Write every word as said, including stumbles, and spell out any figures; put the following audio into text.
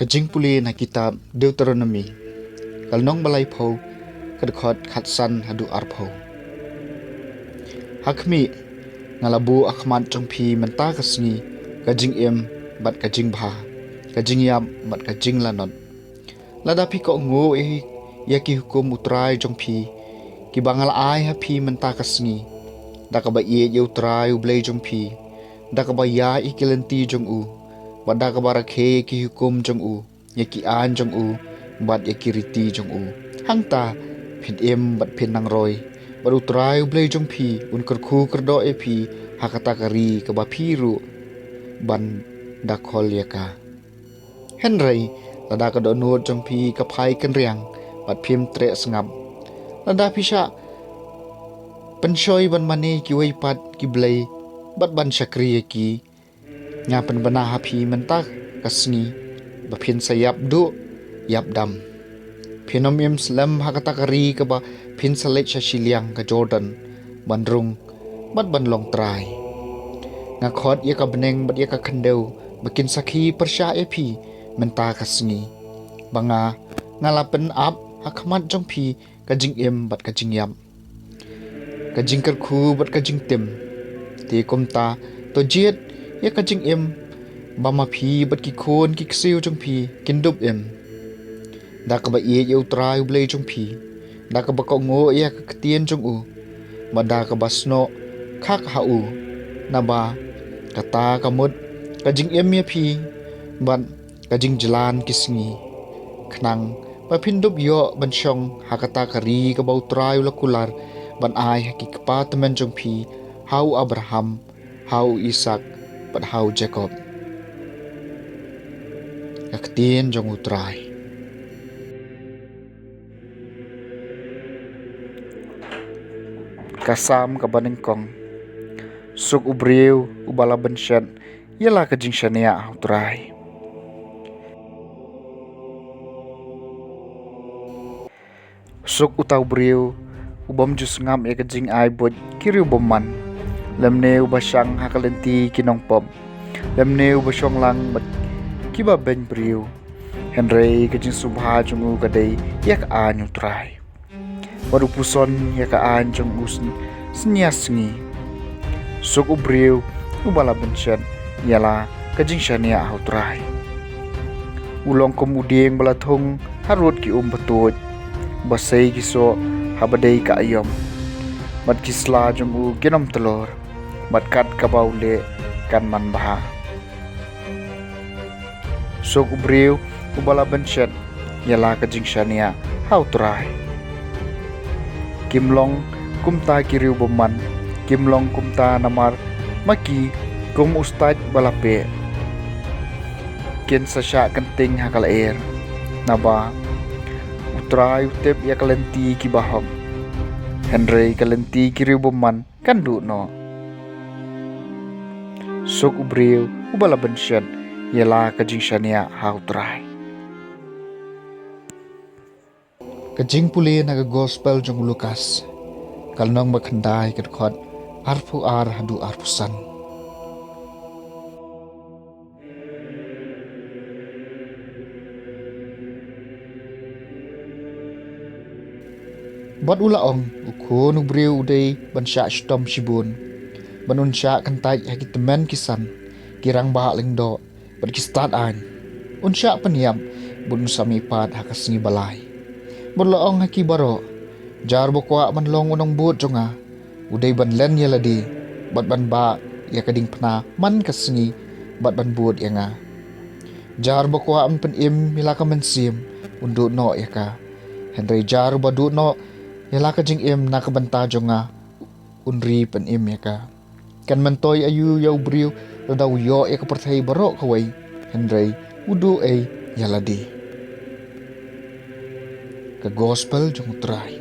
Jingpule na kitab Deuteronomi, ka lynnong ba laiphew, ka dkhot khatsan haduh arphew. Ha khmih, nga la buh ha khmat jong phi mynta ka sngi ka jingim bad ka jingbha, ka jingïap bad ka jinglanot. Lada phi kohnguh ïa ki hukum U Trai jong phi, kiba nga la ai ha phi mynta ka sngi, da kaba ïeit ïa U Trai U Blei jong phi, da kaba ïaid ïa ki lynti jong u, bad da kaba rakhe ïa ki hukum jong u, ïa ki aiñ jong u, bad ïa ki riti jong u, hangta phin im bad phin nang roi, bad U Trai U Blei jong phi un kyrkhu kyrdoh ïa phi ha kata ka ri kaba phi ruh ban da khol ïa ka. Hynrei lada ka dohnud jong phi ka phai kynriang bad phim treh sngap, lada phi shah pynshoi ban mane kiwei pat ki blei bad ban shakri ïa ki, nga pynbna ha phi mynta ka sngi ba phin sa ïap duh ïap dam. Phin ym im slem ha kata ka ri kaba phin sa leit sha shiliang ka Jordan ban rung bad ban long trai. Nga khot ïa ka bneng bad ïa ka khyndew ba kin sakhi pyrshah ïa phi mynta ka sngi, ba nga, nga la pynap ha khmat jong phi ka jingim bad ka jingïap, ka jingkyrkhu bad ka jingtim. Te kumta, to jied ïa ka jingim ba ma phi bad ki khun ki ksiew jong phi kin dup im, da kaba ïeit ïa U Trai U Blei jong phi, da kaba kohnguh ïa ka ktien jong u, bad da kaba snoh khak ha u. Naba kata ka mut ka jingim ïa phi bad ka jingjlan ki sngi, khnang ba phin dup ïoh ban shong ha kata ka ri kaba U Trai u la kular ban ai ha ki kpa tymmen jong phi, ha u Abraham, ha u Isaak, bad ha u Jakob. Ka ktien jong U Trai. Ka Salm kaba nyngkong. Suk u briew uba la bynshet ïa la ka jingshaniah ha U Trai. Suk uta u briew u bym ju sngap ïa ka jingai buit ki riewbymman, lymne uba shang ha ka lynti ki nongpop, lymne uba shong lang bad kiba beiñ briew. Hynrei ka jingsngewbha jong u ka dei ïa ka aiñ U Trai, bad u puson ïa ka aiñ jong u syn-, synñia sngi. Suk u briew uba la bynshet ïa la ka jingshaniah ha U Trai. U long kum u dieng ba la thung harud ki um batuid, ba sei ki soh haba dei ka aïom, bad ki sla jong u kin ym tlor, bad kat kaba u leh kan manbha. Suk u briew uba la bynshet ïa la ka jingshaniah ha U Trai. Kim long kumta ki riewbymman, kim long kumta namar ma ki kum u stait ba la peh. Kin sa shah kynting ha ka lyer, naba U Trai u tip ïa ka lynti kiba hok, hynrei ka lynti ki riewbymman kan duh noh. Suk u briew uba la bynshet ïa la ka jingshaniah ha U Trai. Ka jingpule na ka gospel jong u Lukas, ka lynnong ba khyndai, ka dkhot arphew ar haduh arphew san. Bad u la ong, U Khun u briew u dei ban shah shitom shibun, bad un shah kyntait ha ki tymmen ki san, ki rangbah lyngdoh bad ki stad aiñ. Un shah pynïap bad un sa mihpat ha ka sngi ba lai. Bad u la ong ha ki baroh, jar ba kwah ban long u nongbud jong nga, u dei ban len ïa lade, bad ban bah ïa ka diengphna man ka sngi, bad ban bud ïa nga. Jar ba kwah ban pynim ïa la ka mynsiem, un duh noh ïa ka. Hynrei jar ba duh noh ïa la ka jingim na ka bynta jong nga, un ri pynim ïa ka. Kan myntoi aïu ïa u briew lada u ïoh ïa ka pyrthei baroh kawei, hynrei u duh ei ïa lade. Ka gospel jong U Trai.